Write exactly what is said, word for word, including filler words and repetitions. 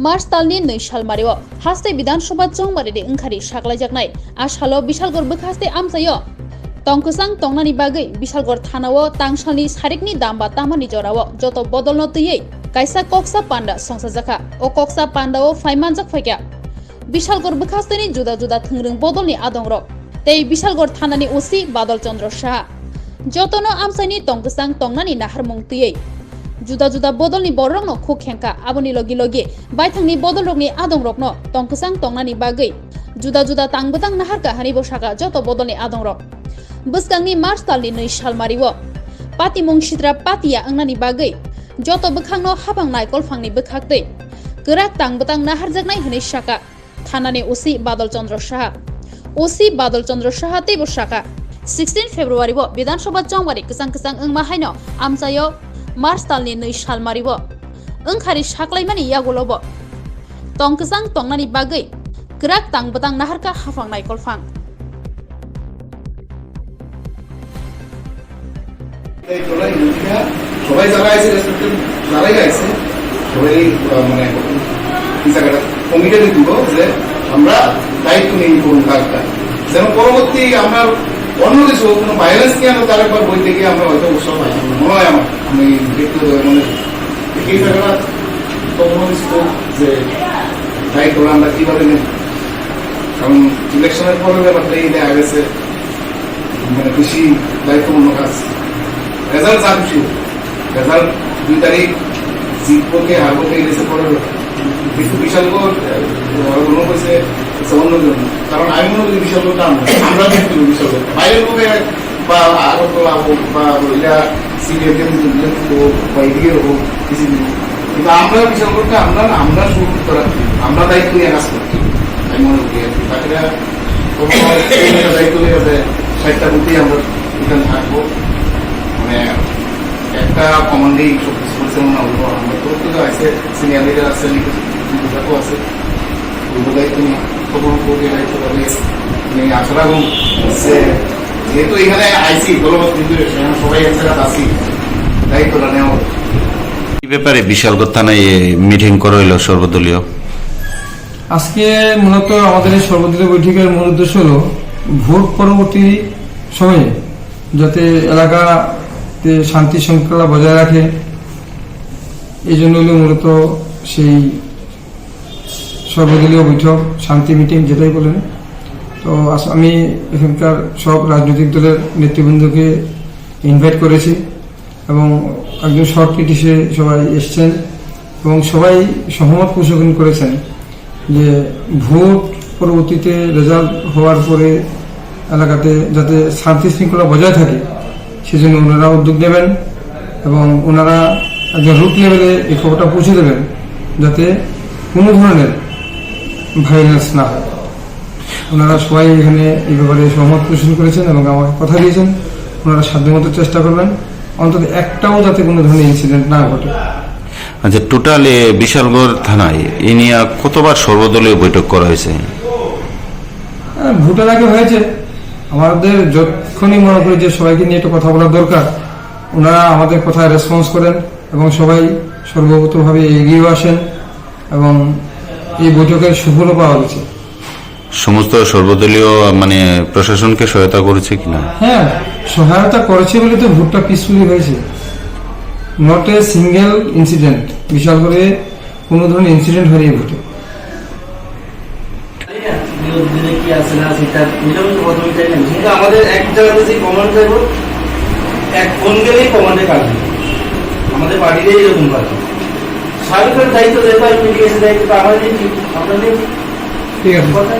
March talni nwi salmario haste Bidhan Sabha chongmari de wngkhari saklaijaknai a salo Bishalgarh bwkhaste amchaio tongkwchang tongnani bagwi Bishalgarh thanao tangsalni sarikni damba tamani jorao joto bodolno twiwi kaisa koksa panda songchajakha. O koksa pandao phaimanjak phaikha Bishalgarh bwkhasteni juda juda thwngrwng bodolni adongrok tei Bishalgarh thanani O C Badal Chandra Saha. Jotono amchaini tongkwchang tongnani naharmung twiwi juda juda bodolni bororokno khuk khengkha. Aboni logi logi baithangni bodolrokni adongrokno tongkwchang tongnani bagwi juda juda tangbwtang naharkha hwnwi bo sakha joto bodolni adongrok. Bwskangni March talni nwi salmario patimung sitra patiya wngnani bagwi joto bwkhakno hapang naikolphangni bwkhaktwi kwrak tangbwtang naharjaknai hwnwi sakha thanani O C Badal Chandra Saha. O C Badal Chandra Saha teibo sakha, sixteen February o Bidhan Sabha chongmari kwchang kwchang wngma haino amchaio March talni nwi salmario wngkhari saklaimani yagulo bo tongkwchang tongnani bagwi kwrak tangbwtang naharkha hapang naikolphang. এই তোরা ইউনিয়ন সবাই যারা আছে, রেসপেক্টেড যারাই আছে, সবাই, আহ, মানে, এই জায়গাটা কমিটিতে দিব যে আমরা দায়িত্ব নিই কোন কাজটা, যেন পরবর্তী আমরা অন্য কিছু কোনো ভায়োলেন্স নিয়ে আমরা তার একবার বই থেকে আমরা হয়তো উৎসাহ পাই। মনে হয় আমার, আমি ব্যক্তিগতভাবে মনে করি। এই জায়গাটা তখন স্কোপ যে দায়িত্ব আমরা কীভাবে নেব, কারণ ইলেকশনের পরের ব্যাপারটা এই দেখা গেছে মানে বেশি দায়িত্বপূর্ণ কাজ। রেজাল্ট যা খুশি হোক, রেজাল্ট দুই তারিখ জিতবো কে হারবো কে, এটা পরের ব্যাপার। কিন্তু বিশালগড়, আহ, আরো মনে হয়েছে হচ্ছে অন্যজন, কারণ আমি মনে করি বিশালগড়টা আমরা, আমরা জিততে হবে বিশালগড়। বাইরের লোকে বা আগরতলা হোক বা এটা সিলেট হোক বা এদিকে হোক, কিছু কিছু। কিন্তু আমরা বিশালগড়টা আমরা না, আমরা শুরু করতে রাখি, আমরা দায়িত্ব নিয়ে কাজ করতে হবে। আমি মনে করি আর কি। বাকিরা কোনো দায়িত্ব নিয়ে যাতে ষাটটা বুথেই আমরা এখানে থাকবো। মানে একটা কমান্ডেই সব কিছু করছে মনে হলো। আমরা তরফ থেকে আছে, সিনিয়র লিডার আছে, লিডার আছে। কি ব্যাপারে বিশালগড় থানায় মিটিং করা হইল সর্বদলীয়? আজকে মূলত আমাদের এই সর্বদলীয় বৈঠকের মূল উদ্দেশ্য হলো ভোট পরবর্তী সময়ে যাতে এলাকাতে শান্তি শৃঙ্খলা বজায় রাখে, এই জন্য হলো মূলত সেই সর্বদলীয় বৈঠক, শান্তি মিটিং যেটাই বলেন। তো আস-, আমি এখানকার সব রাজনৈতিক দলের নেতৃবৃন্দকে ইনভাইট করেছি এবং একজন শর্ট নোটিশে সবাই এসছেন এবং সবাই সহমত পোষণ করেছেন যে ভোট পরবর্তীতে রেজাল্ট হওয়ার পরে এলাকাতে যাতে শান্তি শৃঙ্খলা বজায় থাকে, সেজন্য ওনারা উদ্যোগ নেবেন এবং ওনারা একজন রুট লেভেলে এই খবরটা পৌঁছে দেবেন, যাতে কোনো ধরনের ভায়োলেন্স না হয়। ওনারা সবাই এখানে এই ব্যাপারে সহমত পোষণ করেছেন এবং আমাকে কথা দিয়েছেন, ওনারা সাধ্যমতো চেষ্টা করবেন অন্তত একটাও যাতে কোনো ধরনের ইনসিডেন্ট না ঘটে। আচ্ছা, টোটাল এ বিশালগড় থানায় এ নিয়ে কতবার সর্বদলীয় বৈঠক করা হয়েছে? হ্যাঁ, ভোটের আগে হয়েছে। আমাদের যখনই মনে করি যে সবাইকে নিয়ে একটু কথা বলার দরকার, ওনারা আমাদের কথায় রেসপন্স করেন এবং সবাই সর্বতোভাবে এগিয়েও আসেন এবং এই বৈঠকের সুফলও পাওয়া গেছে। সমস্ত সর্বদলীয়, মানে, প্রশাসনকে সহায়তা করেছে কিনা? হ্যাঁ, সহায়তা করেছে বলে তো ভোটটা পিসফুলি হয়েছে। নট এ সিঙ্গেল ইনসিডেন্ট, বিশালগড়ে কোনো ধরনের ইনসিডেন্ট হয়নি এই ভোটে। বিরোধী দলে কি আছে না আছে, এটা মিটামিটি কথা বলতে চাই না। কিন্তু আমাদের এক জায়গাতে যে কমান্ড চাইবো, এক ফোন গেলেই কমান্ডে কাজ হবে। আমাদের পার্টিতে এরকম কাজ। সার্বিক দায়িত্ব যেহেতু আমি মিটিং এসে দায়িত্ব, তো আমাদের কি, আমরা নেই। ঠিক আছে। কথা